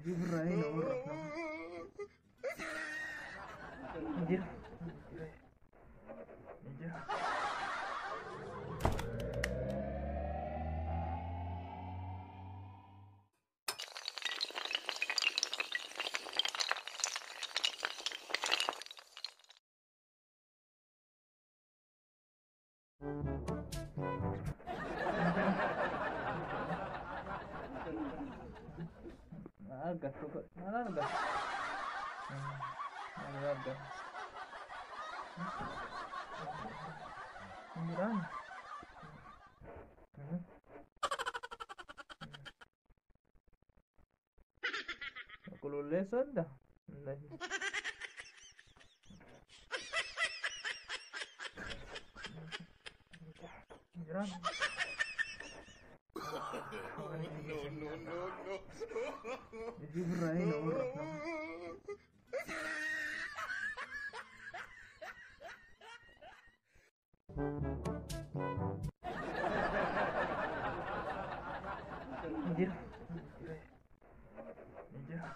Ibrahim Jira. Jira. Larga. Larga. Jiraan. Qulqulleessadha. Jiraan. No, no, no, no. Ibrahim Jira. Jira.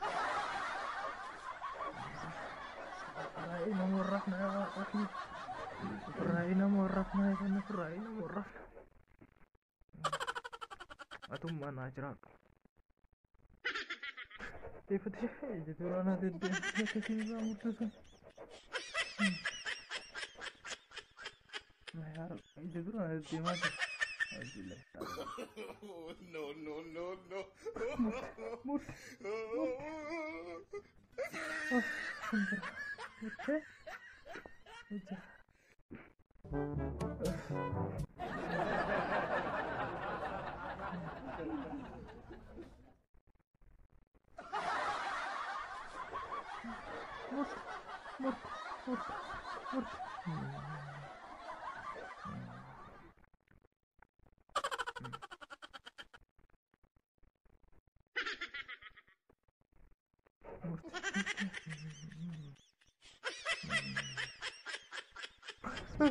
Atummaan haa jiraadhu. Eeffatee ija tolaan deddeebiin irraa murteessan. Ija duraan deddeemaa jira. No, no, no, no. Murte. Murte. Murte. Murte. Murte. Murte.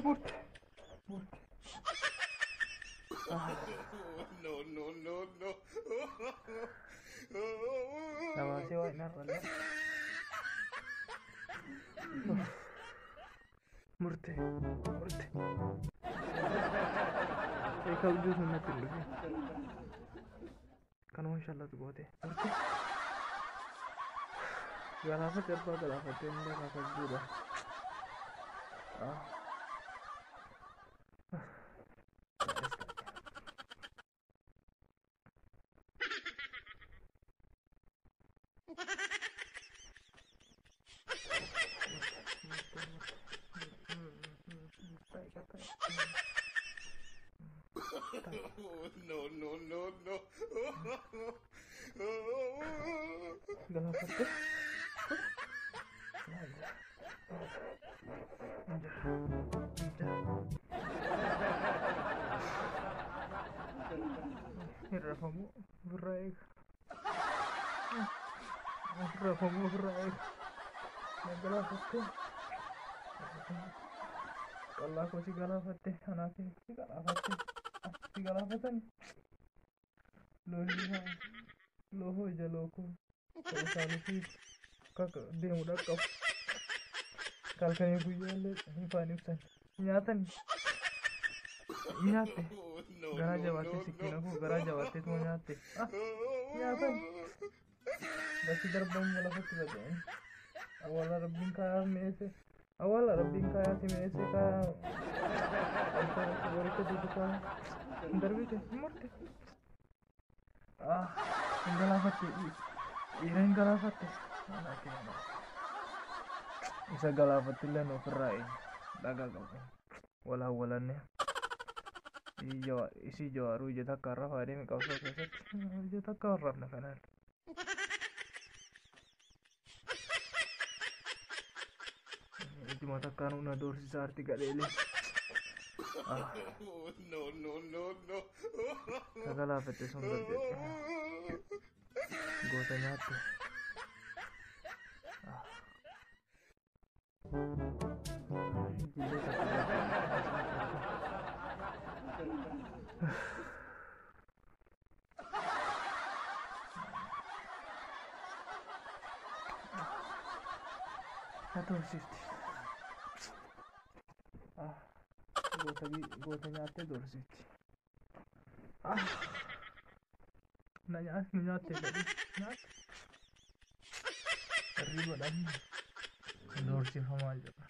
Murte. Murte. No, no, no, no. Nabaasee waa hin arralle. Murte. Murte. Kabjuu sun natti hin dhufin. Kanuma inshallatu goote. Murte. Galaafate abbaa galaafattee illee kaa kabjuudha. No, no, no, no. Galaafatte. Hirrafamu ofirraa eega. Hirrafamu ofirraa eega. Na galaafatte. Qallaa koo si galaafatte. Anaa kee si galaafatte. Si galaafatani. Loolli loofoo ija lookoo. Ta'uu fi akka deemu dhaqqabu. Halkanii guyyaallee ifaan ibsan. Nyaatan. Nyaatte. Garaa jabaattee sikkiina koo garaa jabaattee tuma nyaatte. Nyaatan. Bakki darbamu lafatti faca'een. Awwaala rabbiin kaayaa mi'eesse. Awwaala rabbiin kaayaa si mi'eesse kaayaa. Walitti duutu kaayaa. Darbite murte. Hin galaafatte. Dhiira hin galaafatte. Isa galaafatte illee nu ofirraa eegi. Dhagaa qabu. Wal hawwalanne. Isii jawaaruu ija takka irra faadhee qabsoo keessatti ija takka warraafna kanaan. Ijuma takkaan humna doorsisa arti gadheelee. No, no, no, no. Sagalaafatte sun darbeette. Goota nyaatte. Ijillee takka Na doorsifti. Ah, goota goota nyaattee doorsifti. Ah, na nyaat nu nyaattee jedhi nyaatte. Hirriba dhabne doorsifamaa jira.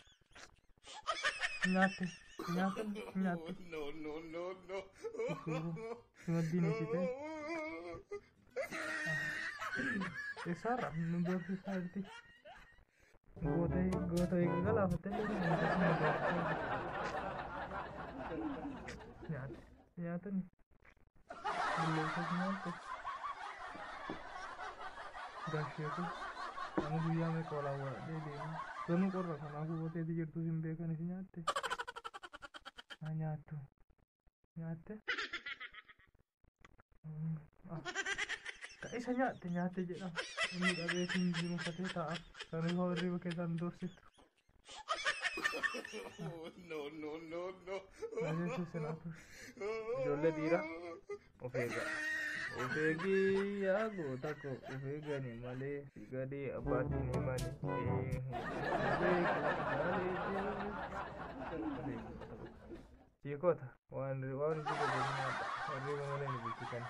Nyaatte nyaatan nyaatte. No, no, no, no. Simaddiin isitee. Eessaarra nu doorsisaa jirti. Goota goota eega galaafattee illee nu doorsisaa jirti. Nyaatte nyaatani. Billeessas nyaatte. Gaasheetu nama guyyaa meeqa wal awwaaladhee deema. Ganuu qorra kanaafuu hoteelli jirtus hin beekan isi nyaatte. Haa nyaattu. Nyaatte. Ka isa nyaatte nyaatte jedha. Inni dhabeetiin jiruufatee taa'a. Sanuu hirriba keessaan doorsiftu. No, no, no, no. Najeessa sinaatu. Ijoollee dhiiraa of eegaa. Of eegii yaa goota koo of eegani malee si gadee abbaatiin himani. Chiikota waan waan hojii godhanii nyaata. Hirriba malee nu bulchitan.